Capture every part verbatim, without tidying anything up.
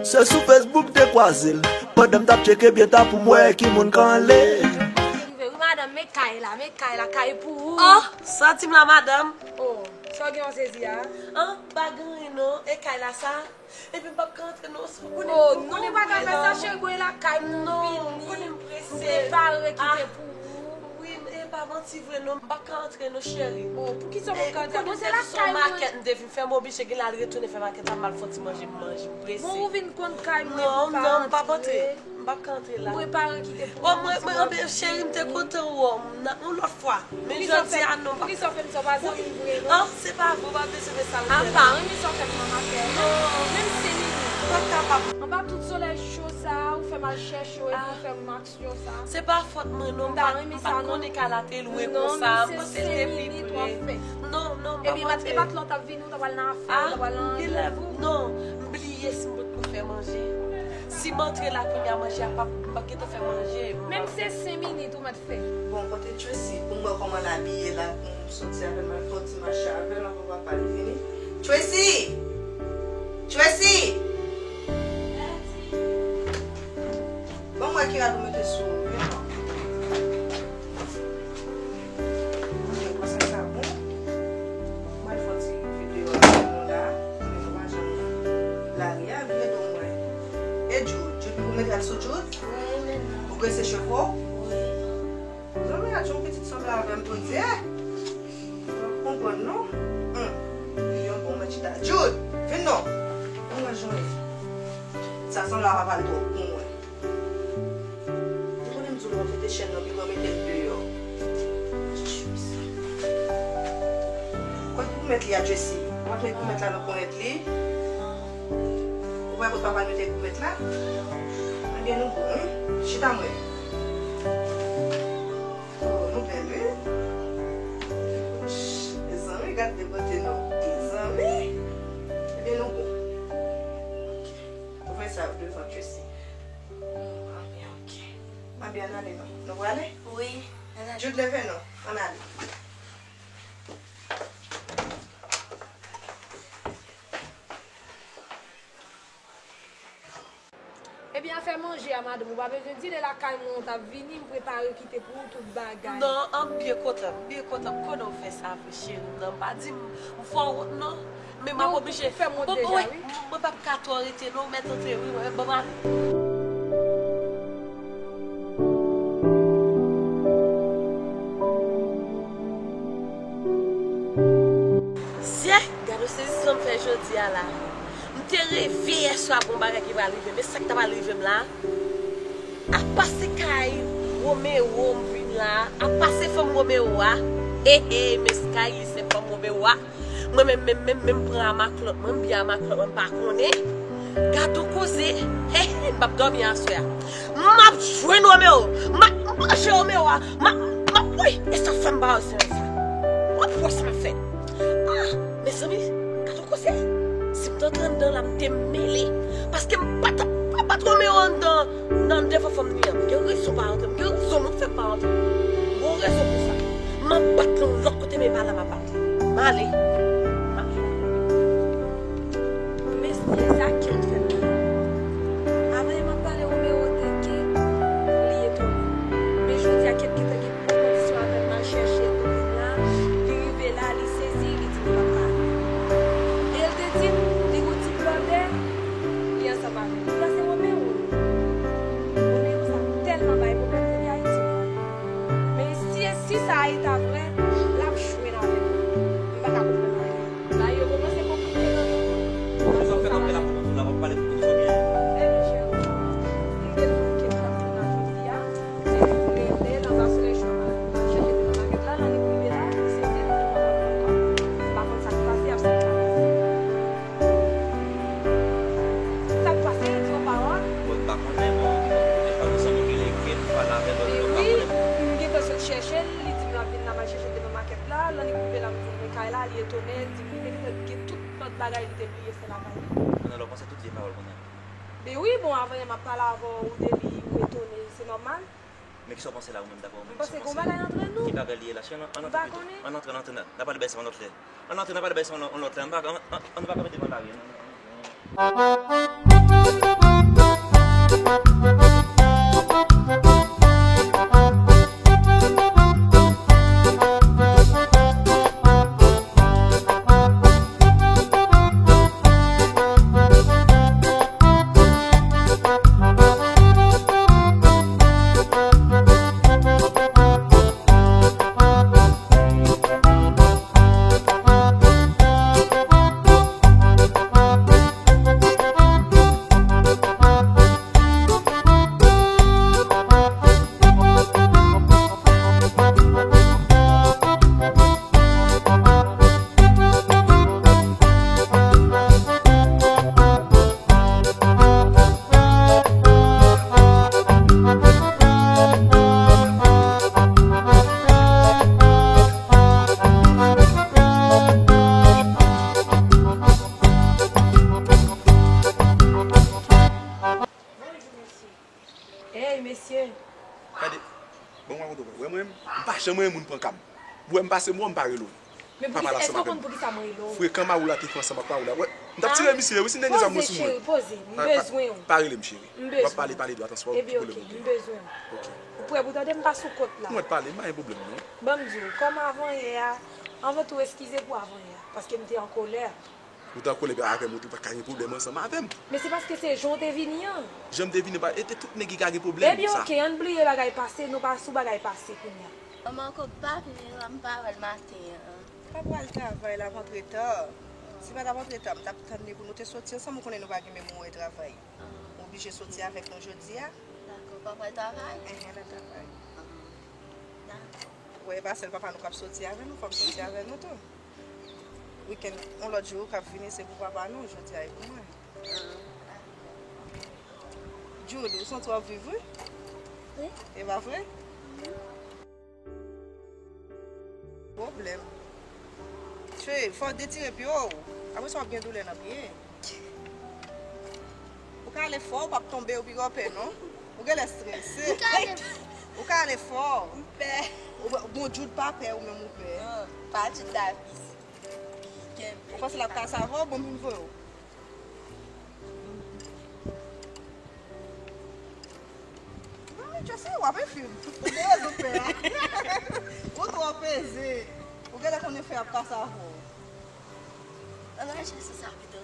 Se sou Facebook m te kwaze l. Pandan m t ap tcheke byen ta pou m wè ki moun k anle. Rive wi madanm, men kay la, men kay la, kay pou ou. Oh, santi m la madanm. Oh, sa w gen w sezi a? An, pa gen anyen non, e kay la sa. Epi m p ap ka antre non, ou konnen, oh, ou konnen non, m pa ka fè sa, cheri, bon, e lakay m nou vini. Non, ou konnen m prese. Prepare kite pou ou. Wi, e pa manti vre non, m pa ka antre non, cheri. Oh, poukisa w p ap ka antre? Bon, se lakay mwen. Makèt m te vin fè, m oblije gen lè al retounen fè makèt la, m al fè yon ti manje, m manje, m prese. Bon, ou vin konn kay mwen, non, non, m p ap antre. M p ap ka antre la. Prepare kite pou ou. Oh, mwen, mwen, anben, cheri, m te kontan wè w, yon lòt fwa. Men jodi a non, m p ap ka. Poukisa w fè m sa, w pa zanmi m vre non? Ah, se pa vre, w pa bezwen fè sa l fè la. A pa renmen sa w fè m nan maten. Non. Menm senk minit. M p ap kapab. Anba tout solèy cho sa, ou fè m al chèche w epi ou fè m aksyon sa. Se pa fòt mwen non, m pa, m pa t konnen kay la te lwe konsa, m panse l te pi pre. Non, non, m p ap antre. Epi e pa t lè w t ap vini, w t ap al nan afè, w t ap al nan randevou. Non, m bliye si m potko fè manje. Si m antre la kounye a, manje a p ap, m p ap gentan fè manje. Menm se senk minit ou mèt fè. Bon, kote Tracy? Pou m wè kòman l abiye la, pou m soti avè l, m al fè yon ti mache avè l, anvan papa l vini. Tracy! Tracy! Ban m wè ki rad ou mete sou ou, vin non. Mwen panse sa bon. Mwen fè ti videyo avè nou la. Mwen pa janm lari a, vin ede w wè. E Jude, Jude, ou mete rad sou Jude? Wi, men non. Ou grese cheve w? Wi. Zanmi a di yon pitit sanble avè m, Bondye. Ou konprann non? Hum. Yon bon mwen chita. Jude, vin non. Mwen jwenn. Sa sanble a papa l twòp pou mwen. Ou konnen m di w lè w mete chèn nan, piga w mete l deyò. Kot goumèt li a, Tracy? Ou pa t met goumèt la nan ponyèt li? Ou pa kot papa l mete goumèt la? Ebyen, nou bon, wi. Chita mwen. Oh, nou bèl, wi. Mezanmi, gad de bote nou. Mezanmi. Ebyen, nou bon. Ok. Ouvè sa yo devan Tracy. Ebyen, ok. Ebyen, ann ale non. Nou prale? Wi, ann ale. Jude, leve non. Ann ale. Ebyen, afè manje a, madanm, ou pa bezwen di, lè lakay mwen ou t ap vini, m prepare kite pou ou tout bagay. Non, an, m byen kontan, m byen kontan, m konnen w fè sa vre, cheri m nan. M pa di m, m fè w wont non, men m ap oblije. Ou fè m wont deja, wi. Mwen p ap ka twò rete non, ou mèt antre wi, mwen, ban m ale. Zye, gade w sezisman m fè jodi a la. M te reve yèswa gon bagay ki pral rive, men sa k ta pral rive m la. Apa se kay Romeo m vin la, apa se fanm Romeo a. He he, men se kay li se fanm Romeo a. Mwen menm, menm, menm, menm pran amaklòt mwen, m byen amaklòt mwen, m pa konnen. Gad on koze, he he, m p ap dòmi aswè a. M ap jwenn Romeo, m ap manje Romeo a, m ap, m ap, wi, e sa fè m pa wè se sa. W ap wè sa m ap fè. Ah, mezanmi, gad on koze. Si m t antre anndan la, m te mele. Paske m pa t ap, pa bat Romeo anndan, nan devan fanm li an. M gen rezon pa antre, m gen rezon mwen fè m pa antre. M gen rezon pou sa. M ap bat li yon lòt kote, men pa la m ap bat li. M ale. M ap jwenn. Mesye, sa kèt fè m. Avan yè m ap pale Romeo te gen, li etone. Men jodi a kèt gentan gen bon kondisyon avè m, m al chèche touris la, li rive la, li sezi, li di li p ap ka vin. E l te di m, li gon ti blòdè, li ansanm avè m. Sa se Romeo. Romeo sa tèlman bay pwoblèm depi Ayiti. Men si, si sa a ta vrè, l ap jwenn avè m. M pa ka konprann anyen. Bagay yo kòmanse konplike nan men mwen. Sa w fè kanpe la pou kontou la, w ap pale pou kontou byen. Ebyen, cheri, m te di w ke m t ap fè nan jodi a, se pou rele nan Marcel Jean, m al chèche devan makèt la, lè li rive la, li sezi, li di m pa konn sa k pase, ap sa k pase. Sa k pase, di yon pawòl. Bon, m pa konnen, bon, m te konn kote pa nou sanble ke l ekri, m pale avè l, m pa konnen. Wi, m gentan sot chèche l, li di m l ap vin la, m al chèche l devan makèt la, lè li rive la, m di l men kay la, li etone, l di m li te gentan gen tout lòt bagay li te bliye fè lakay li. Kounye a la, w panse tout vye pawòl kounye a? Ben wi, bon, avan yè m ap pale avè w, ou te di ou etone, se nòmal. Men kisa w panse la ou menm, daprè ou menm? M panse gen yon bagay antre nou. Ki bagay li ye la? Cheri, ann antre pito. Ann antre, ann antre, n a pale bay sa yon lòt lè. Ann antre, n a pale bay sa yon lòt lè. Ann pa, ann, ann pa kanpe devan lari. Ann, ann, ann. Hey, mesye. Gade, bon, mwen kontan wè mwen, m pa janm wè moun pran ka m. Ou wè m pase mò, m pa rele w. Men poukisa, èske w konn poukisa mwen rele w? Frekan Mawoula te fè ansanm ak Mawoula. Wè, m t ap tire misye, wi, si m te gen zam mwen sou mwen. Poze, cheri, poze. M bezwen w. Pa rele m, cheri. M bezwen w. W ap pale, pale dwat, ansanm, pa okipe pwoblèm. Epi oke, m bezwen w. Oke. Ou prè pou tande m pa sou kont la? Mwen pale, m pa gen pwoblèm, non. Ban m di w, kòm avanyè a, anvan tou, eskize pou avanyè a, paske m te an kolè. Ou t an kolè avè m, ou tou pa t ka gen pwoblèm ansanm avè m. Men se paske se jan w te vini an. Jan m te vini an, e te tout nèg ki ka gen pwoblèm. Ebyen, oke, ann bliye bagay pase, nou pa sou bagay pase kounye a. Manman, ankò pa vini la, m pa wè l maten an. Pa pral travay la, rantre ta. Si pa t ap rantre ta, m t ap tann li pou nou te soti ansanm, ou konnen nou pa gen menm orè travay. Ou oblije soti avèk nou jodi a. Dakò, pa pral travay? Enhen, l ap travay. Dakò. Ou wè, e pa sèl papa nou k ap soti avè nou, fò m soti avè nou tou. Wikenn, yon lòt jou k ap vini, se pou papa nou, jodi a e pou mwen. Jude, ou santi w ap viv, wi? Wi. E pa vre? Pwoblèm. Cheri, fò w detire pye w. Apre sa, w ap gen doulè nan pye. Ou ka ale fò, ou p ap tonbe, ou pi wè pè, non. Ou genlè strese. Ou ka ale fò. M pè. Ou bon, Jude pa pè, ou menm ou pè. Non, pa Jude la visi. Ou panse l ap kase avè w? Bon, m vin voye w. Mami, Jesse, w ap enfim. Ou gen rezon, pè a. Ou twò peze. Ou genlè konnen fè ap kase avè w. Ann al jere sou sa pito.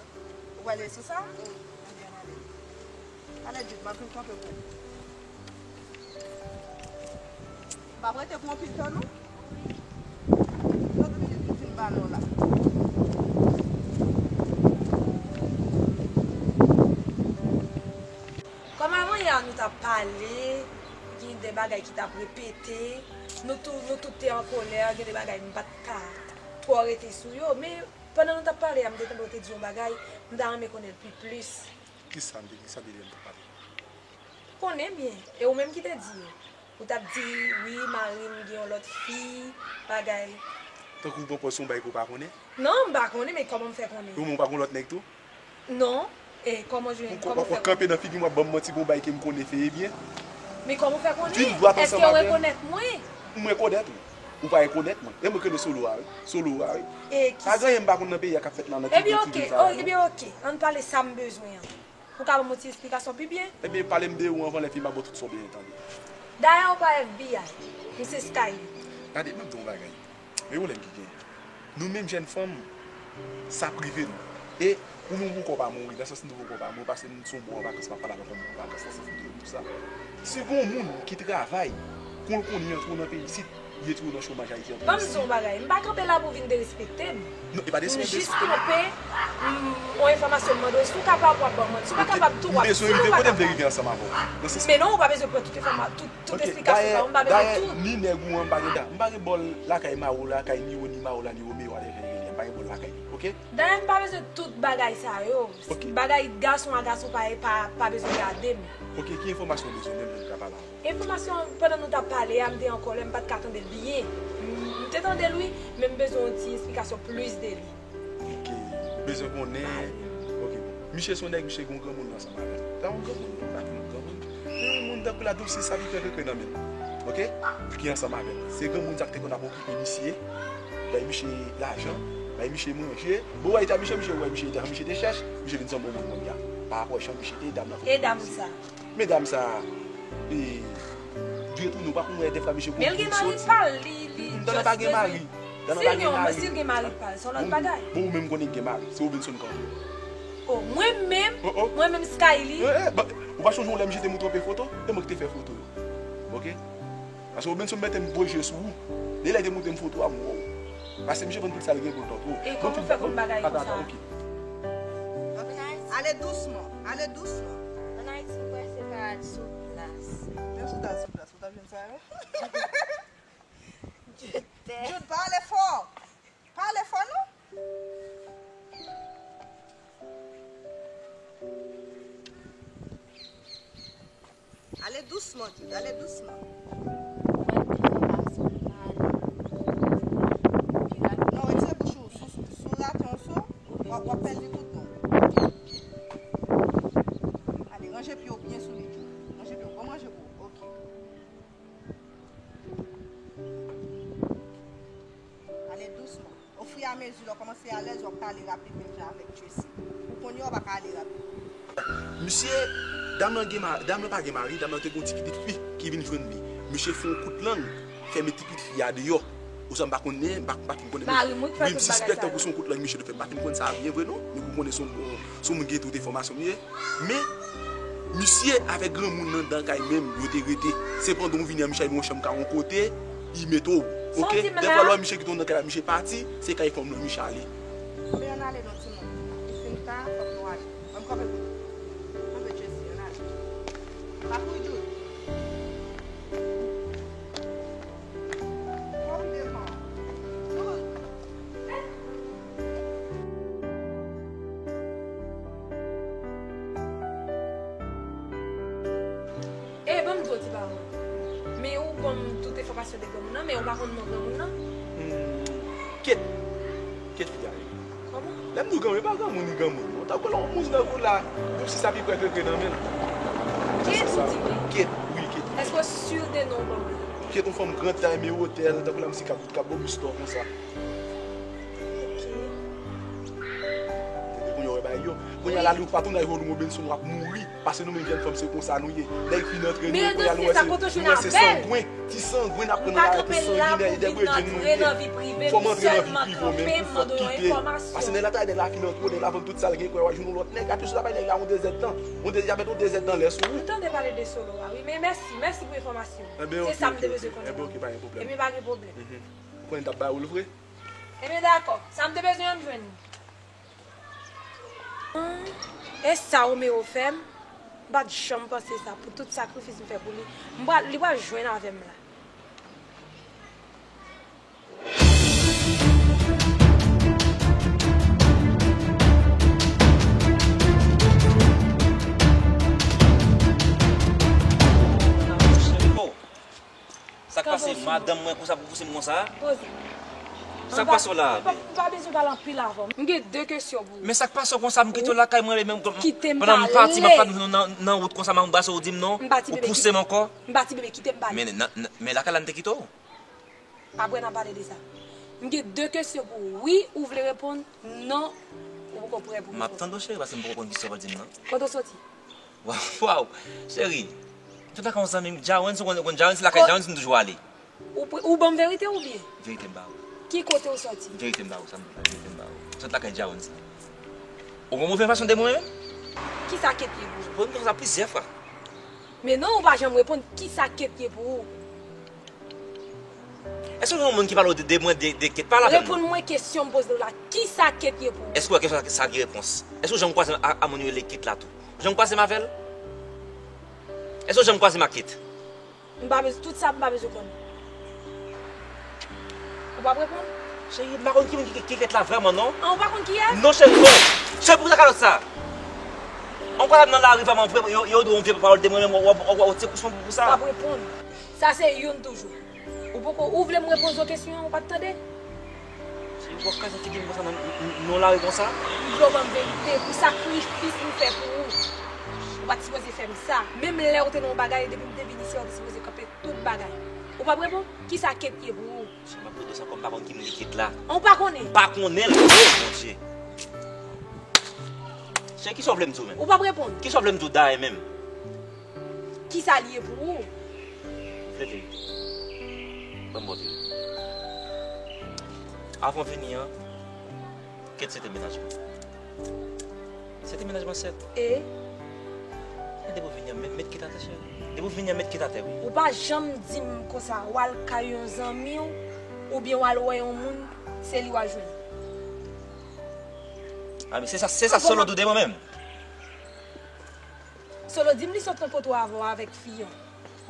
Ou prale sou sa? Wi. Ebyen, ann ale. Ale, Jude, m ap vin kanpe pou ou. M p ap rete pou anpil tan, non. Trant minit, m fin ba nou la. Kòm avanyè a nou t ap pale, gen de bagay ki t ap repete, nou tou, nou tout te an kolè, gen de bagay m pa t ka twò rete sou yo, men pandan nou t ap pale a, m te tande w te di yon bagay, m ta renmen konnen l pi plis. Kisa m te, kisa m te di lè m t ap pale? Konnen byen, e ou menm ki te di yo. Ou t ap di, wi, mari m gen yon lòt fi, bagay. Tankou w pran pòz se yon bagay ke w pa konnen? Non, m pa konnen, men kòman m fè konnen? Ou menm ou pa gen yon lòt nèg tou? Non, e kòman w jwenn, kòman w fè konnen? Ou kanpe nan figi m, w ap ban m manti pou yon bagay ke m konnen fè e byen. Men kòman w fè konnen? Vin dwat ansanm avè m. Èske w rekonèt mwen? M rekonèt ou. Ou pa rekonèt mwen. E mwen k rele Solo a, wi. Solo a, wi. E kisa? Pa gen anyen m pa konn nan peyi a k ap fèt la, nan ti grenn figi sa yo, non. Ebyen, oke. Ann pale sa m bezwen an. Ou ka ban m yon ti esplikasyon pi byen? Ebyen, pale m de ou anvan lè fim ap bon tout sa w bezwen tande. Dayè, ou pa F B I, ou se Skype. Gade, m ap di w yon bagay. Men pwoblèm ki genyen. Nou menm jèn fanm, sa prive nou. E ou menm ou poko pa mouri, nan sans nou poko pa mouri, paske m se yon bon an vakans, m ap pale avèk yon bon an vakans, nan sans m di w tout sa. Si gen yon moun ki travay, kou l konnen li antre w nan peyi isit, li retire w nan chomaj Ayiti an. Ban m di w yon bagay, m pa kanpe la pou w vin derespekte m. Non, e pa derespekte. M jis kanpe, m, yon enfòmasyon m mande w, si w kapab w ap ban mwen, si w pa kapab tou w ap di m pa kapab. M bezwen rive kote m vle rive ansanm avè w. Men non, ou pa bezwen pran tout enfòma-, tout, tout esplikasyon sa yo, m pa bezwen tout. Dayè, ni nèg ou an, m pa gen da-, m pa gen bòl lakay Mawola, kay ni Roni Mawola, ni Romeo, whatever li rele a, m pa gen bòl lakay li, oke? Dayè, m pa bezwen tout bagay sa yo. Bagay gason a gason pa, pa, pa bezwen gade m. Oke, ki enfòmasyon w bezwen menm pou m ka pale avè w? Enfòmasyon, pandan nou t ap pale a, m te an kòlè, m pa t ka tande l byen. M, m te tande l, wi, men m bezwen yon ti esplikasyon plis de li. Oke, ou bezwen konnen. Oke, bon. Misye se yon nèg, misye gen yon granmoun ansanm avè l. Sa yon granmoun, non, pa gen yon granmoun. Yon moun tankou Ladousi, sa li pran krekre nan men l. Oke? Ki ansanm avè l. Se granmoun sa k te konn ap okipe misye. Bay misye lajan, bay misye manje. Bon, wè, eta misye, misye, wè, misye, eta misye te chèch, misye vin se yon bon moun kounye a. Pa rapò jan misye te ye, dam nan fè. E dam sa? Men dam sa, e, vye tou, nou pa konn wè, dèfwa misye gon soti. Men l gen mari pa l, li, li just bezwen. Dam nan pa gen mari. Dam nan pa gen mari. Si l gen, si l gen mari pa l, se yon lòt bagay. Bon, bon, ou menm konnen gen mari, se Robinson kanpe. O, mwen menm, mwen menm Skyly. E, e, ba, ou pa chonje yon lè misye te montre w pe foto? E mwen ki te fè foto yo. Oke? Paske Robinson mete m voye je sou ou. Depi lè te montre m foto a, m wè w. Paske misye vann tout sa l gen pou l tòt ou. E kòman w fè konn bagay konsa? Ata, ata, oke. Ale dousman, ale dousman. Ann Ayiti, m kwè se pa sou plas. Menm si w ta sou plas, ou t ap jwenn sa yo? Jude, pale fò. Pale fò non. Ale dousman, Jude, ale dousman. Mwen te fè pa sou pale. Non, retire bouch ou. Si w, si w rate yon so, w ap, w ap pèdi tout non. Ale, ranje pye w byen sou li, Jude. Ranje pye w. Bon, ranje pou ou. Oke. Ale dousman. Ofiramezi lè w kòmanse alèz, w ap ka ale rapid menm jan avèk Tracy. Pou kounye a, w pa ka ale rapid. Misye, dam nan gen ma-, dam nan pa gen mari, dam nan te gen yon ti pitit fi ki vin jwenn li. Misye fè yon kout lang, fèmen ti pitit fi a deyò. Ou sa m pa konnen, m pa, m pa fin konnen. Mari m wi k fè tout bagay sa yo. Wi, m sispèk tankou se yon kout lang misye te fè. M pa fin konn sa byen vre non. Men pou konnen se yon bon, se yon moun ki gen tout enfòmasyon m ye. Men, misye avèk granmoun nan dan kay menm, yo te rete. Se pandan w vini an, misye al yon chanm ka yon kote, li mete w. Oke? Dèfwa lè w wè misye kite w nan kay la, misye pati, se kay fanm nan misye ale. Men ann ale non timoun. Li fin ta, fòk nou ale. Ban m kanpe pou nou. Kanpe Tracy, ann ale. Pa kouri Jude. Fò m devan. Jude. E, ban m di w ti pawòl. Men ou ban m tout enfòmasyon de granmoun nan, men ou pa konn non granmoun nan? Hmm, Kate. Kate fi a ye. Kòman? Lè m di w granmoun, e pa granmoun li granmoun non. Tankou lè yon moun nan kou la, kòmsi sa pi prè krekre nan men l. Kate ou di Kate? Kate, wi, Kate. Èske w si de non w ban mwen? Kate yon fanm gran tay, men wotè l, tankou la m si kab, kab Bobistò konsa. Kounye a w wè bagay yo. Kounye a la li ou pa tounen ak Robinson w ap mouri. Paske nou menm jèn fanm se konsa nou ye. Nèg fin antre nou, kounye a nou wè se, nou wè se sangwen. Ti sangwen n ap pran nan kay la, ti sanginè, e dè bredjenn nou ye. Fò m antre nan vi prive w menm pou fòk kite. Paske nèg la ta nèg la fin antre w, nèg la vann tout sa l gen, kounye a w al jwenn yon lòt nèg, atouch la bay nèg la yon de zèdtan. Yon de, y ap mete yon de zèdtan lè sou ou. M tande pale de Solo a, wi, men mèsi, mèsi pou enfòmasyon. Se sa m te bezwen konnen. Enben, oke, pa gen pwoblèm. Ebyen, pa gen pwoblèm. Ou konnen m t ap ba ou l vre? Ebyen, dakò. Sa m te bezwen an, m jwenn li. E sa Romeo fè m, m pa t janm panse sa, pou tout sakrifis m fè pou li. M pral, li pral jwenn avè m la. Sa k pase? Madanm mwen konsa pou pouse m konsa? Poze. Sa k pase w la? M pa, m pa bezwen pale anpil avè w. M gen de kesyon pou ou. Men sa k pase w konsa? M kite w lakay mwen, men pandan m pati, m ap pati nan, nan, nan wout konsa, m ap brase w di m non. Ou pouse m ankò. M pa ti bebe, kite m pale. Men, nan, nan, men lakay la m te kite w. Apre n a pale de sa. M gen de kesyon pou ou. Wi, ou vle reponn. Non, ou poko prè pou reponn. M ap tande w cheri, paske m poko konn kisa w ap di m nan. Kote w soti? Waw, waw, cheri. Tout lakay yon zanmi m, Jawenns, ou konn, konn Jawenns, se lakay Jawenns m toujou ale. Ou, ou ban m verite oubyen? Verite m ba ou. Ki kote w soti? Verite m ba ou, sa m di la, verite m ba ou. Sot lakay Jawenns la. Ou gen move enfòmasyon de mwen menm? Kisa Kate ye pou ou? Bon, m te fè sa plizyè fwa. Men non, ou pa janm reponn kisa Kate ye pou ou. Èske w gen yon moun ki pale w de, de mwen, de, de Kate? Pale avè m non. Reponn mwen kesyon m poze w la. Kisa Kate ye pou ou? Èske w wè kesyon sa, sa gen repons? Èske w janm kwaze m a, a moun yo rele Kate la tou? Ou janm kwaze m avè l? Èske w janm kwaze m ak Kate? M pa bezwen, tout sa m pa bezwen konnen. Ou p ap reponn? Cheri, m pa konn ki moun ki, ki, ki Kate la vrèman non. An, ou pa konn kiyès? Non cheri, non. Cheri, poukisa kalòt sa? An, ou kwè nan lari vrèman vre, yo, yo di w yon vye pawòl de mwen menm, w ap, w ap, w ap tire kousman pou, pou sa? W ap reponn. Sa se youn toujou. Ou poko, ou vle m repoze w kesyon an, ou pa t tande? Cheri, ou ap kraze figi m konsa nan, nan, nan lari konsa? M vle w ban m verite pou sakrifis m fè pou ou. Ou pa t sipoze fè m sa. Menm lè w te nan yon bagay, depi m te vin isi a, ou te sipoze kanpe tout bagay. Ou p ap reponn? Kisa Kate ye pou ou? Cheri, m ap rele w sa ankò, m pa konn ki moun ki Kate la. An, ou pa konnen? M pa konnen l. Oh, Bondye. Cheri, kisa w vle m di w menm? Ou p ap reponn. Kisa w vle m di w dayè menm? Kisa l ye pou ou? Vle verite. Ban m bon verite. Avan w vini an, Kate se te mennaj mwen. Se te mennaj mwen, sèt. E? Men depi w vini an, met, met Kate atè, cheri. Depi w vini an, met Kate atè, wi. Ou pa janm di m konsa, w al kay yon zanmi w, oubyen w al wè yon moun, se li w al jwenn. A, men se sa, se sa Solo di w de mwen menm. Solo di m li sot nan poto avè w avèk fi an.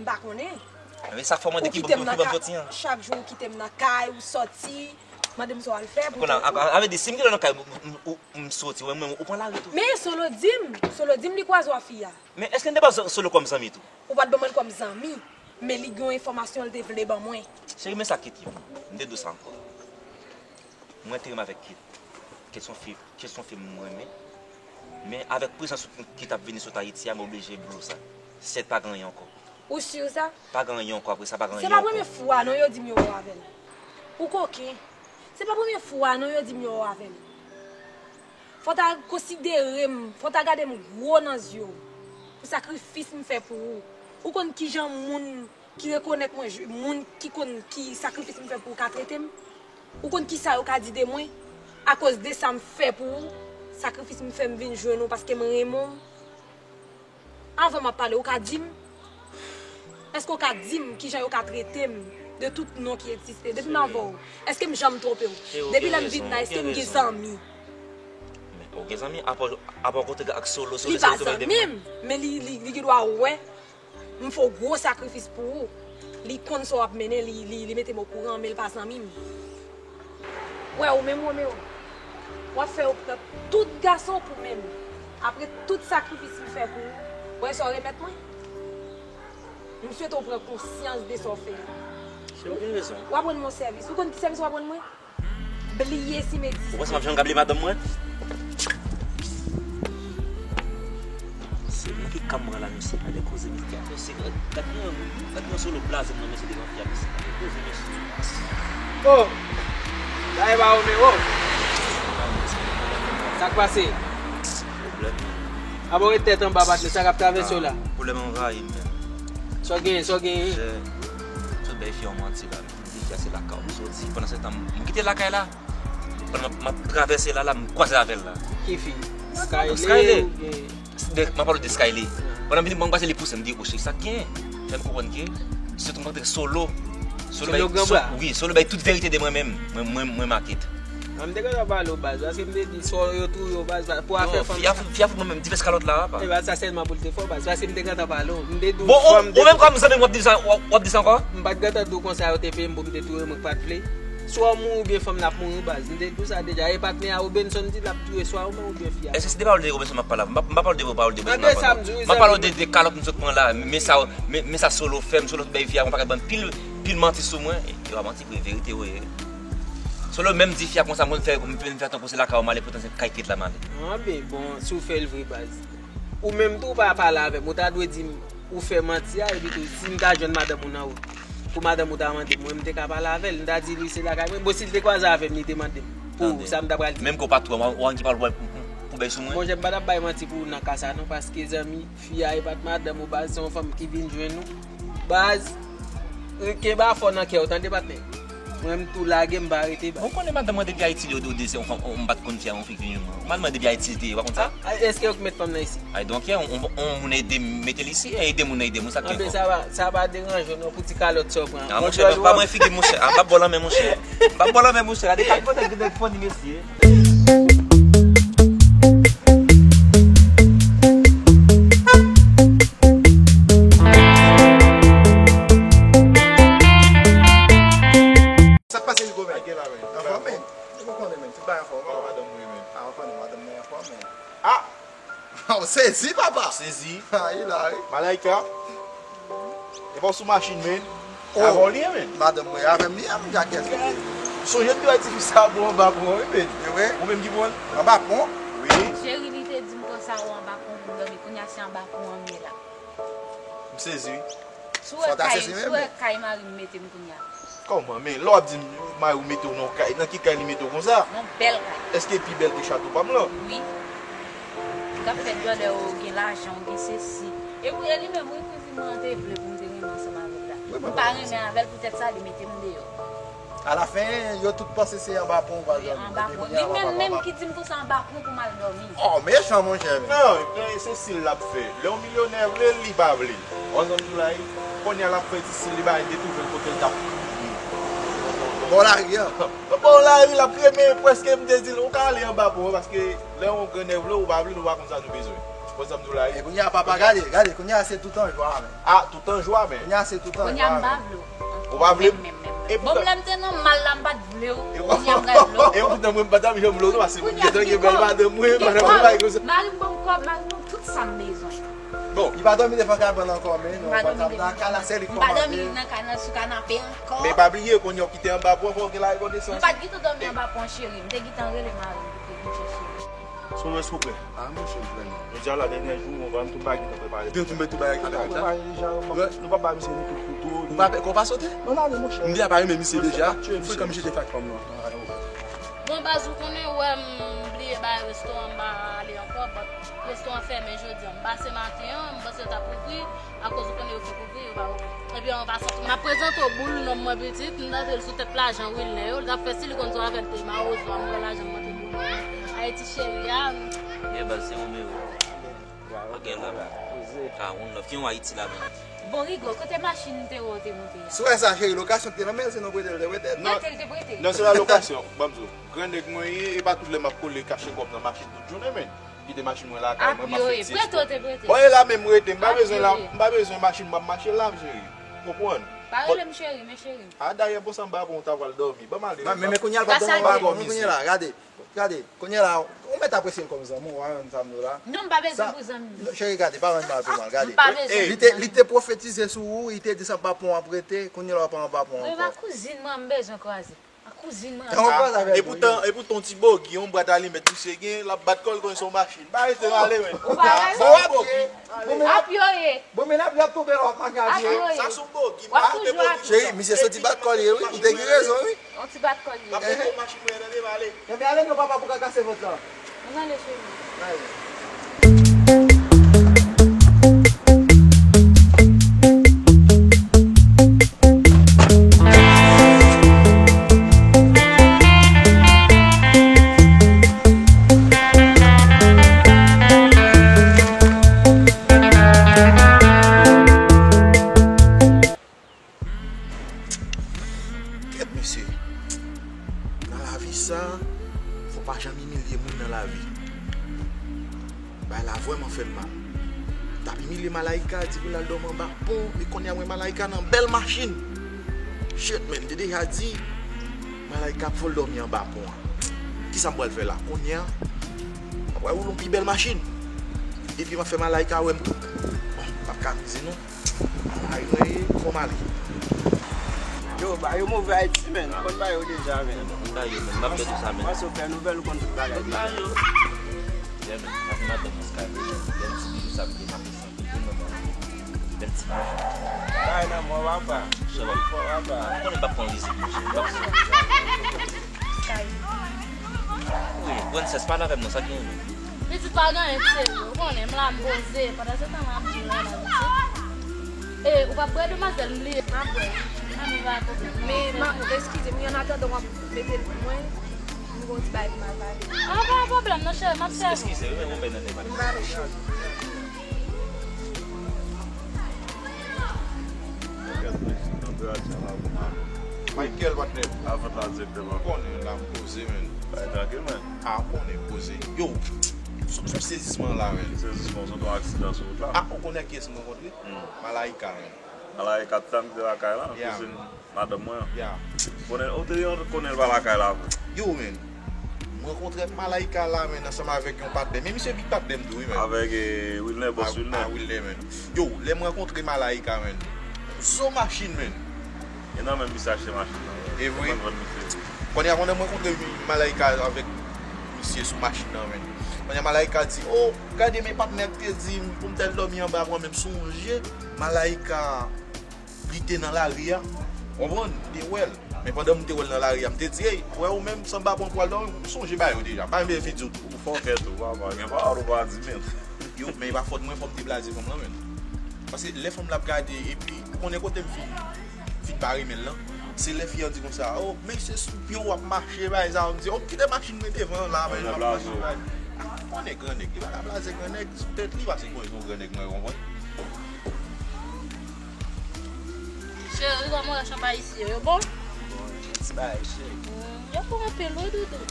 M pa konnen. A, men sa fè w mande ki bò ki ban m soti an. Chak jou ou kite m nan kay, ou soti, mande m sa w al fè pou... Kounye a, a, a, a vle di, si m kite w nan kay, m, m, m, m soti, ou, ou pran lari tou. Men Solo di m, Solo di m li kwaze w ak fi a. Men èske n te pran Solo kòm zanmi tou? Ou pa t ban mwen l kòm zanmi, men li gen yon enfòmasyon l te vle ban mwen. Cheri, men sa Kate ye pou mwen. M te di w sa ankò. Mwen te renmen avèk Kate. Kate se yon fi, Kate se yon fi m renmen. Men avèk prezans ou ki t ap vini sot Ayiti a, m oblije blow sa. Sèt pa gen anyen ankò. Ou si sa? Pa gen anyen ankò apre sa, pa gen anyen ankò. Se pa premye fwa non yo di m yo wè w avè l. Ou koken. Se pa premye fwa non yo di m yo wè w avè l. Fò w ta konsidere m, fò w ta gade m gwo nan zye w. Pou sakrifis m fè pou ou. Ou konn kijan moun ki rekonèt mwen, moun ki konn ki sakrifis m fè pou ou ka trete m? Ou konn kisa yo ka di de mwen? Akoz de sa m fè pou ou, sakrifis m fè m vin jwenn ou paske m renmen w. Anvan m ap pale, ou ka di m? Èske w ka di m kijan yo ka trete m de tout non ki egziste? Depi m avè w, èske m janm twonpe w? Depi lè m vin la, èske m gen zanmi? Men ou gen zanmi, apa, apa w kontre ak Solo, Solo se ou ki mete m. Li pa zanmi m, men li, li, li gen dwa wè m fè w gwo sakrifis pou ou. Li konn sa w ap mennen, li, li, li mete m okouran, men l pa zanmi m. Wè, ou menm Romeo, w ap fè yo pran tout gason pou menm. Apre tout sakrifis m fè pou ou, wè sa w remèt mwen? M swete w pran konsyans de sa w fè a. Cheri, ou gen rezon. W ap rann mwen sèvis. Ou konn ki sèvis w ap rann mwen? Bliye si m egziste. Ou panse m ap janm ka bliye madanm mwen? Se moun ki ka m pran la, mesye. Gade koze, mesye. Gade, gade yon, gade yon Solo blaze m nan, mesye, devan fi a, mesye. Gade koze, mesye. Oh! Sa e pa Romeo? Sa k pase? Pwoblèm. Abo ret tèt anba, patnè, sa k ap travèse w la? Ah, pwoblèm anvayi m, men. Sa w genyen, sa w genyen? Chè, tout bèy fi an manti la, men. M di fi a se lakay ou m soti. Pandan se tan, m kite lakay la. Pandan m ap, m ap travèse la, la, m kwaze avè l la. Ki fi? Skyler oubyen? De, m ap pale de Skyler. Pandan m vini, m kwaze li pouse, m di, "O cheri, sa k gen?" Fè m konprann ke se te rankontre Solo. Solo bay, wi, Solo bay tout verite de mwen menm. Mwen, mwen, mwen make. Mwen, m te gentan pale w baz, paske m te di, Solo yo touye w baz, pou afè fanm. Fi a, fi a fout mwen menm divès kalòt la, apa. E pa sa sèlman pou l te fè w baz, paske m te gentan pale w. M te di w fanm te... Bon, ou menm kòm zanmi m, w ap di sa, w ap, w ap di sa ankò? M pa t gentan di w konsa yo te peye m pou m te touye mwen k pa t vle. Swa w mouri oubyen fanm nan ap mouri baz. M te di w sa deja. E patnè a Robenson di l ap touye swa ou menm oubyen fi a. Èske se de pawòl de Robenson m ap pale la? M pa, m pa pale de pawòl de Robenson m ap pale la. M ap pale de, de kalòt m sot pran la. Men sa, men, men sa Solo fè m, Solo bay fi a yon pakèt bann pil, pil manti sou mwen. E, e pa manti vre, verite vre. Solo menm di fi a konsa, mwen fè, mwen fè tankou se lakay ou m ale, poutan se kay Kate la m ale. Anben, bon, si w fè l vre baz. Ou menm tou w pa pale avè m, ou ta dwe di m ou fè manti a, epi tou, si m ta jwenn madanm ou nan wout, pou madanm ou ta mande m, mwen, m te ka pale avè l, m ta di li se lakay mwen. Bon, si l te kwaze avè m, li te mande m pou sa m ta pral di. Menm ke w pa tou, w ann ki pale pou, pou, pou bèy sou mwen. Monchè, m pa t ap bay manti pou ou nan ka sa non, paske zanmi, fi a e pa t madanm ou baz, se yon fanm ki vin jwenn ou. Baz, kenbe afè w nan kè w, tande patnè. Mwen, m tou lage, m pa rete baz. Ou konnen madanm mwen depi Ayiti, li, li, li se yon fanm, m pa t konn fi a, yon fi ki vin jwenn mwen. Madanm mwen depi Ayiti, li te ye, w pa konn sa? A, èske yo k met fanm nan isi? I don't care, on, on, on moun ede m mete l isi, e ede moun nan ede moun, sa k gen kòb? Anben, sa pa, sa pa deranje w non, pou ti kalòt sa w pran. A, monchè, pa, pa mwen figi, monchè. A, m p ap ba w lanmen, monchè. M p ap ba w lanmen, monchè. Gade, gade, gade, gade, funny, mesye. Sa k pase, Rico, men? Anfòm, men. Ou konnen, men. Tout bagay anfòm. Kòman madanm ou ye, men? A, anfòm, madanm mwen anfòm, men. A! Ou sezi, papa. Sezi. A, li la, wi. Malaika. E pa w sou machin, men. Oh. Avè w li ye, men. Madanm mwen avè m li ye, men, Jakès. Sonje m te wè tifi sa bò anba pon, wi, men. E vre? Ou menm ki pran l? Anba pon? Wi. Cheri, li te di m konsa ou anba pon pou m dòmi. Kounye a se anba pon an m ye la. M sezi, wi. Si w wè kay, si w wè kay mari m mete m kounye a. Kòman? Men lè w ap di m mari w mete w nan kay, nan ki kay li mete w konsa? Yon bèl kay. Èske pi bèl ke chato pa m lan? Wi. K ap fè djòlè, ou gen lajan, ou gen sesi. E pou e li menm, wi, kouzin mwen an te vle pou m te renmen ansanm avè l la. M pa renmen avè l, poutèt sa, li mete m deyò. Alafen, yo tout panse se anba pon ou pral dòmi. Anba pon. Li menm menm ki di m pou se anba pon pou m al dòmi. Oh, mechan, monchè. Non, se si l ap fè. Lè yon milyonè vle l, li pa vle. Ou konprann sa m di w la, wi? Kounye a l ap fè ti si li bay de touve l kote l t ap. Bò lari a. Bò lari, l ap kremen, prèske m te di l, ou ka ale anba pon, paske lè yon grannè vle w, ou pa vle l, ou pa konn sa nou bezwen. Ou konprann sa m di w la, wi? E kounye a, papa, gade, gade, kounye a se tout an jwa, men. Ah, tout an jwa, men. Kounye a se tout an jwa, men. Kounye a m pa vle w. Ou pa vle m? Menm, menm, menm. E bon, lè m te nan mal la, m pa t vle w. E kounye a m pral vle w. E poutan mwen m pa t ap janm vle w non, paske mwen gentan gen bèl madanm mwen, madanm mwen pa gen sa. Mari m ban m kòb, mari m ban m tout sa m bezwen. Bon. Li pa dòmi devan kabann ankò, men non, pa t ap nan kay la, se li k kòmande. M pa dòmi nan kay, nan sou kanape ankò. Men pa bliye, kounye a w kite anba pon, fò w gen larekonesans. M pa t gentan dòmi anba pon, cheri. M te gentan rele mari m pou te vin chèche m. Sou mwen, souple. Ah, monchè, m fè non. Jodi a la, dènye jou, mwen, m tout bagay gentan prepare. Gentan tout bagay gentan prepare deja. Nou pa bay misye ni kout kouto, ni... Ou pa pè kò pa sote? Non, non, non, monchè. M deja pa renmen misye deja. Frekan misye te fè ak fanm nan. Bon, baz, ou konnen, ou wè m bliye bay restoran, m pa ale ankò, but restoran fèmen jodi a. M pase maten an, m panse yo t ap ouvri, akoz ou konnen yo fèk ouvri, yo pa ouvri. Ebyen, an pasan, m ap prezante w boul nonm mwen pitit, m t antre l sou tèt lajan Wilner yo, l t ap fè si li konn sa w ap fè l te mawozo a, m pran lajan m antre boul nonm mwen. Ayiti cheri a. Ye, baz, se Romeo. Ok, la. Ah, one love. Ki yon Ayiti la menm? Bon, Rigo, kote machin te wè w te moute a? Si w wè sa, cheri, lokasyon ki te nan men l, se nou prete l te prete l. Prete l te prete l. Non, se pa lokasyon. Ban m di w, gran nèg mwen ye, e pa tout lè m ap kole kache kòb nan machin tout jounen, men. Kite machin mwen lakay mwen, m ap fè ti espò. Prete w te prete l. Bon, e la menm rete, m pa bezwen la, m pa bezwen machin, m ap mache la, cheri. Konprann? Pa rele m cheri, men cheri m. Ah, dayè, bon, sa m pa bon, w ta pral dòmi. Ban m ale. Men, men kounye a l pa t dòmi ankò, kounye la, gade. Gade, kounye a la, ou mèt apresye l kòm zanmi w, w konprann sa m di w la. Non, m pa bezwen pou zanmi m. Cheri, gade, pa rann mal pou mal, gade. M pa bezwen. Li te, li te pwofetize sou ou, li te di se anba pon w ap rete, kounye a la w ap anba pon ankò. Mwen pa kouzin mwen, m bezwen kraze. A kouzin mwen. E poutan, e poutan ti bogi, yon bwat alimèt misye gen, l ap bat kò l konn se yon machin. Pa rete ale, men. Ou pa rete. Bon, w ap, bon, w ap, ap yo ye. Bon, men n ap, y ap tonbe lò, pa gade. Sa sou bogi, pa rete bogi. Cheri, misye soti bat kò l ye, wi. Ou te gen rezon, wi. Yon ti bat kò l ye. N ap monte machin mwen, tande, m ale. Enben, ale non, papa, pou ka kase vant la. Ann ale, cheri. Ale. Kèt, mesye. Nan lavi sa, fò pa janm imilye moun nan lavi. Bagay la vrèman fè m mal. T ap imilye Malaïka, di pou l al dòmi anba pon, e kounye a m wè Malaïka nan bèl machin. Shit, man, m te deja di Malaïka ap fè l dòmi anba pon an. Kisa m pral fè la? Kounye a, m ap pral woule yon pi bèl machin. Epi m ap fè Malaïka wè m tou. Bon, m p ap ka amize non. Ay, mwen, fò m ale. Yo, ba yo move Ayiti, men. Ou konn ba yo deja, men. M ba yo, men. M ap pèdi sa, men. Panse w fè nouvèl, ou konn tout bagay deja. Ba yo. Yeah, men. Sa se madanm nan Sky, men. Bèl ti bijou sa, men. M ap fè sa. Bèl ti bijou. Bay nan mò, papa. Fò, papa. Ou konnen m p ap pran rizik, monchè. M p ap pran rizik. Wi, Princess, pale avè m non, sa ki gen? Pitit pa gen anyen k serye, ou konnen, m la m poze, pandan se tan m ap jwe la, pitit. E, ou p ap bwè demwazèl, m bliye. M ap bwè, wi. Ann, pa gen pwoblèm. Men, eskize m, wi, an atandan w ap mete l pou mwen, m gen yon ti bagay pou m al pale. Ah, pa gen pwoblèm non, cheri, m ap sèvi w. Eskize, wi, men yon bèl nan te pale. M pale, cheri. Michael, patnè. Avèk la direktèman. Konnen la m poze, men. Bay trankil, men. Ah, konnen poze. Yo, sou, sou sezisman la, men. Sezisman, sot yon aksidan sou wout la. Ah, ou konnen kiyès m rankontre? Hmm. Malaïka, men. Malaïka, ti sa m te lakay la, yeah, kouzin madanm mwen an. Yeah. Konnen, ou te, ou konnen l pa lakay la vre. Yo, men. M rankontre ak Malaïka la, men, ansanm avèk yon patnè. Men misye vin patnè m tou, wi, men. Avèk, eh, Wilner, bòs Wilner. Ah, Wilner, men. Yo, lè m rankontre Malaïka, men. Zo machin, men. E nan men misye achte machin nan. E vre. Mwen vann misye. Kounye a, pandan m rankontre Malaïka avèk misye sou machin nan, men. Kounye a, Malaïka di, "Oh, gade men patnè k te di m pou m t al dòmi anba pon an, men m sonje Malaïka, li te nan lari a." Konprann? M te wè l. Men pandan m te wè l nan lari a, m te di, "Ey, wè ou menm, sanba pran pwal nan men w, ou sonje bagay yo deja." M pa menm vin di w tou. Ou fòkè tou, papa. Gen pawòl ou pa di, men. Yo, men e pa fòt mwen, fò m te blaze fanm lan, men. Paske lè fanm la ap gade, epi ou konnen kote m fin, fin pa renmen l lan, se lè fi an di konsa, "O, men se sou pye w w ap mache, bagay sa a." M di, "O, kite machin mwen devan la, men m ap mache, bagay." Ou konnen gran nèg, li pa ka blaze gran nèg sou tèt li, paske konnen se yon gran nèg mwen, ou konprann? Cheri, kòman w ye? Chanpay isi yo, yo bon? Bon, ti bagay, cheri. Hmm, yo bon anpil, wi, doudou.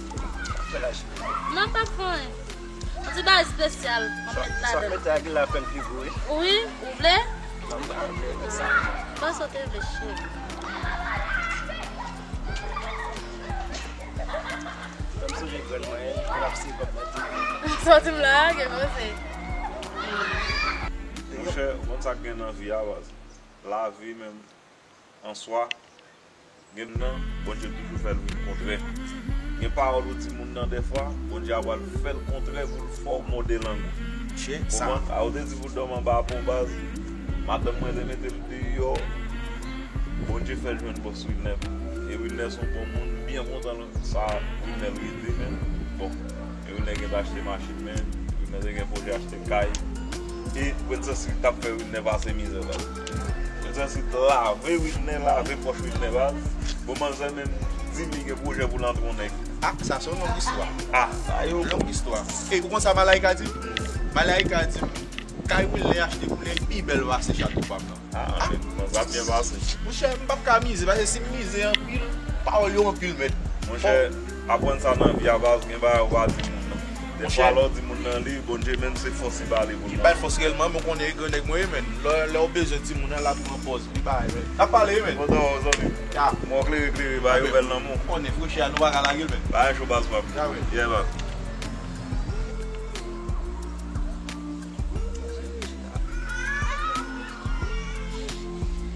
Fè la, cheri. Non, pa fè anyen. Yon ti bagay espesyal, mwen met ladan. Sa mete a gen la fè l pi gwo, wi. Wi, ou vle? Mwen pa vle, men sa. Fè sa w te vle, cheri. Fè m sonje grann mwen, l ap siye kòb nan timoun. Sòti m la, gen poze. Monchè, ou konn sa k gen nan vi a, baz? Lavi menm, an swa, gen moun nan, Bondye toujou fè l vin kontrè. Gen pawòl ou di moun nan dèfwa, Bondye a pral fè l kontrè pou l fè w mòde lang ou. Chè, sa. Konprann? A, ou te di pou dòmi anba pon, baz, madanm mwen te mete l deyò. Bondye fè l jwenn bòs Wilner. E Wilner se yon bon moun, m byen kontan sa Wilner rete, men bon. E Wilner gen achte machin, men Wilner te gen pwojè achte kay. E Princess Street t ap fè Wilner pase mizè, baz. Princess Street lave Wilner, lave pòch Wilner, baz. Bon, manzè menm di m li gen pwojè pou l antre yon nèg. Ah, sa se yon long istwa. Ah, sa yo. Long istwa. E ou konn sa Malaika di m? Malaika di m, kay Wilner achte pou li pi bèl pase chato pa m nan. Ah, men, sa byen pase. Monchè, m p ap ka mize, paske si m mize anpil, pawòl yo anpil, mèt. Monchè, aprann sa nan vi a, baz, gen bagay ou pa di moun nan. Dèfwa lè w di moun nan li, Bondye menm se fòs li ba li pou l. Li ba l fòs reyèlman, men w konnen e gran nèg mwen ye, men. Lè, lè w bezwen timoun nan, l ap pran pòz li ba, men. N ap pale, men. Kontan wè w, zanmi. Ya. Mwen w klere, klere, ba yo bèl lanmou. Ou konnen, frechè a, nou pa ka lage l, men. Bagay cho, baz, pa m. Ya, men. Yeah, baz.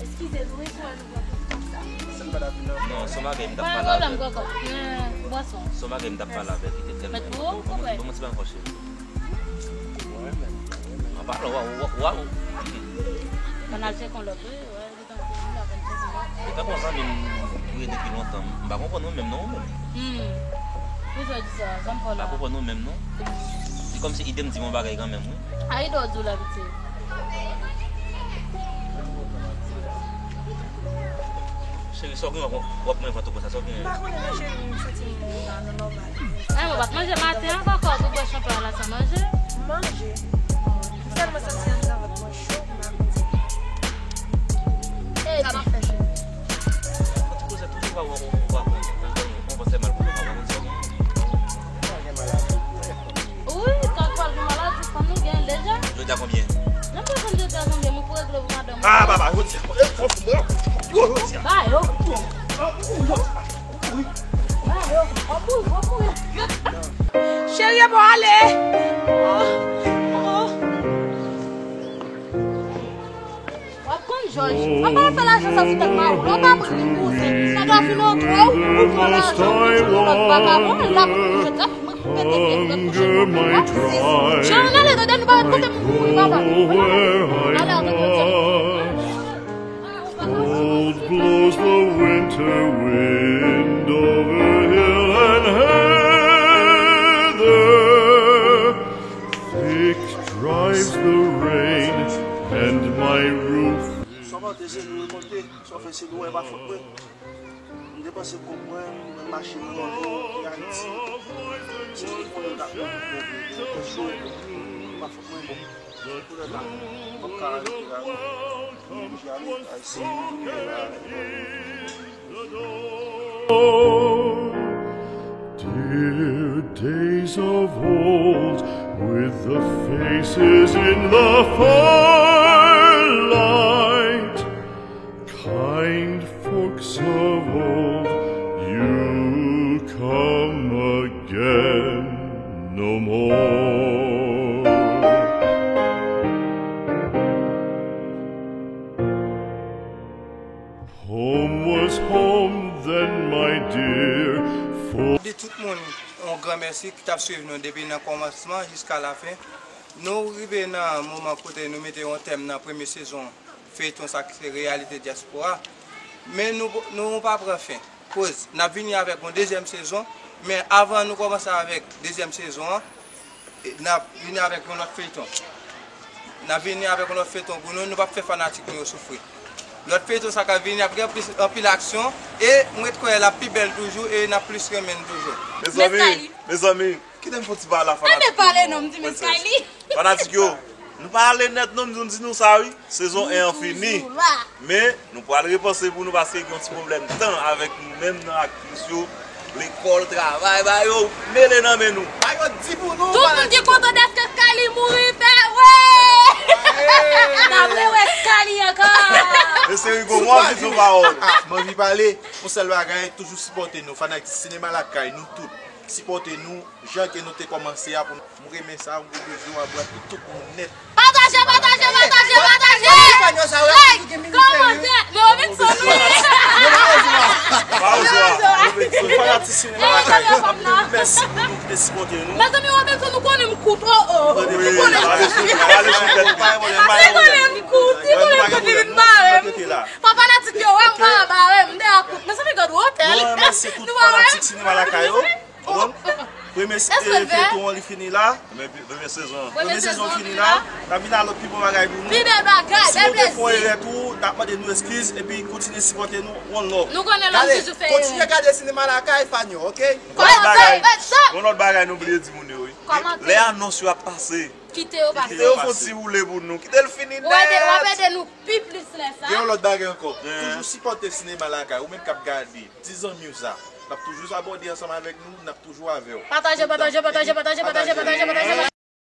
Eskize nou, wi, pou wè nou pran tout tan sa. Sa m pa t ap vin nan. Non, se yon bagay m t ap pale avèk. Pa gen pwoblèm, kòkò. Men, bwason. Se yon bagay m t ap pale avèk li, te tèlman enpòtan. Mèt pou ou, konprann. Ban mwen ti bagay ankò, cheri. An palan, w a, w a, w a. Ann al tcheke yon lòt, wi, wè. E tankou yon zanmi m ki rete depi lontan, m pa konprann ou menm non, ou menm. Hmm. Poukisa w di sa? Sa m fè w la? M pa konprann ou menm non. Se kòmsi ide m di m yon bagay kanmenm, wi. A, ide w di w la, pitye. Cheri, sa w gen w ap, w ap manje vant ou konsa, sa w gen? M pa konnen non, cheri, m santi m pa nan nòmal. Ay, mwen pa t manje maten an, kòkò, ou bwè chanpay la san manje? M manje. M sèlman santi anndan vant mwen cho, m pa konn sa. Sa m ap fè, cheri? Fò ti koze toujou pa wè ou pa konn. Ou panse mal pou nou pa konn sa. Wi, kòk pral gen maladi, fanm nou gen deja. Jodi a konbyen? Nan pa konn jodi a konbyen, mwen pou regle pou madanm. Ah, papa, jodi a, jodi a. Ba yo. Ba yo. Ou kouri, ou kouri. Cheri, e bon, ale. Oh, oh. W ap konn jòj. W ap al fè lajan sa sou tèt mari w. W ap aprann li kouzen. Nèg la fin antre w, ou pran lajan, ou di yon lòt vagabon, l ap kouri jodi a, mwen pou pete tèt lòt pwochèn mwen. W ap si. Jan w ale, tande, nou pa mèt kote moun mouri, papa. Ale, ale, ale. Cold blows the winter wind over hill and heather. Thick drives the rain, and my roof. Sa w pa te se nou remonte, sa w fè se nou, e pa fòt mwen. M te panse kòb mwen, mwen mache mwen antre ki Ayiti. Se te konnen w t ap mande pou mwen, pou mwen, pou mwen, e pa fòt mwen, bon. Kounye a, m p ap ka rete la, non. Mwen oblije ale, Ayisyen, mwen la. Dear days of old, with the faces in the firelight, kind folks of old, you come again no more. Home was home then, my dear, for... Di tout moun yon gran mèsi ki t ap swiv nou depi nan kòmansman jiska lafen. Nou rive nan moman kote nou mete yon tèm nan premye sezon feyton sa ki se Reyalite Dyaspora. Men nou, nou pa pran fen. Koz, n ap vini avèk yon dezyèm sezon, men avan nou kòmanse avèk dezyèm sezon an, e, n ap vini avèk yon lòt feyton. N ap vini avèk yon lòt feyton pou nou, nou p ap fè fanatik nou yo soufri. Lòt feyton sa k ap vini ap gen plis, anpil aksyon, e m ret kwè l ap pi bèl toujou, e n ap plis renmen l toujou. Mezanmi, mezanmi, kite m fè yon ti pale a fanatik yo. Fanatik yo, nou pa ale nèt non, m di nou sa wi. Sezon en an fini. Men, nou pral repanse pou nou paske gen yon ti pwoblèm tan avèk nou menm nan aktris yo. Lekòl, travay, ba yo mele nan men nou. Ba yo di pou nou. Tout moun ki kontan dèske Skyly mouri, fè wè! N ap rewè Skyly ankò! Mesye Rigo, mwen anvi di yon pawòl. Ah, mwen anvi pale. Yon sèl bagay, toujou sipòte nou, fanatik Sinema Lakay, nou tout. Sipòte nou, jan ke nou te kòmanse a, pou nou renmen sa, yon gwo bizou, anbrase tout moun nèt. Pataje, pataje, pataje, pataje! Like, kòmante, men Robinson, wi! Tout fanatik Sinema Lakay, anpil mèsi pou nou ki te sipòte nou. Mezanmi, Robinson, nou konnen m kout, oh, oh. Nou konnen m kout. Mezanmi, konnen m kout, li konnen m kout, li vin bare m. Fò fanatik yo wè m pa bare m, m deyò kout. Mezanmi, gad wotè li. Nou remèsye tout fanatik Sinema Lakay yo. Ou konprann? Premye, eh, feyton an li fini la. Premye, premye sezon an. Premye sezon fini la. N ap vin ak lòt pi bon bagay pou nou. Pi bèl bagay, bèl plezi. Si nou te fè yon erè tou, n ap mande nou eskiz epi kontinye sipòte nou. One love. Nou konnen lòt toujou fè erè. Kontinye gade Sinema Lakay, fan yo, oke? Yon lòt bagay, yon lòt bagay nou bliye di moun yo, wi. Lè anons yo ap pase, kite yo pase. Kite yo fè yon ti woule pou nou. Kite l fini nèt. W ap ede nou pi plis lè sa. Gen yon lòt bagay ankò. Toujou sipòte Sinema Lakay. Ou menm k ap gade, di zanmi w sa. N ap toujou abòne ansanm avèk nou, n ap toujou avè w. Pataje, pataje, pataje, pataje, pataje, pataje, pataje.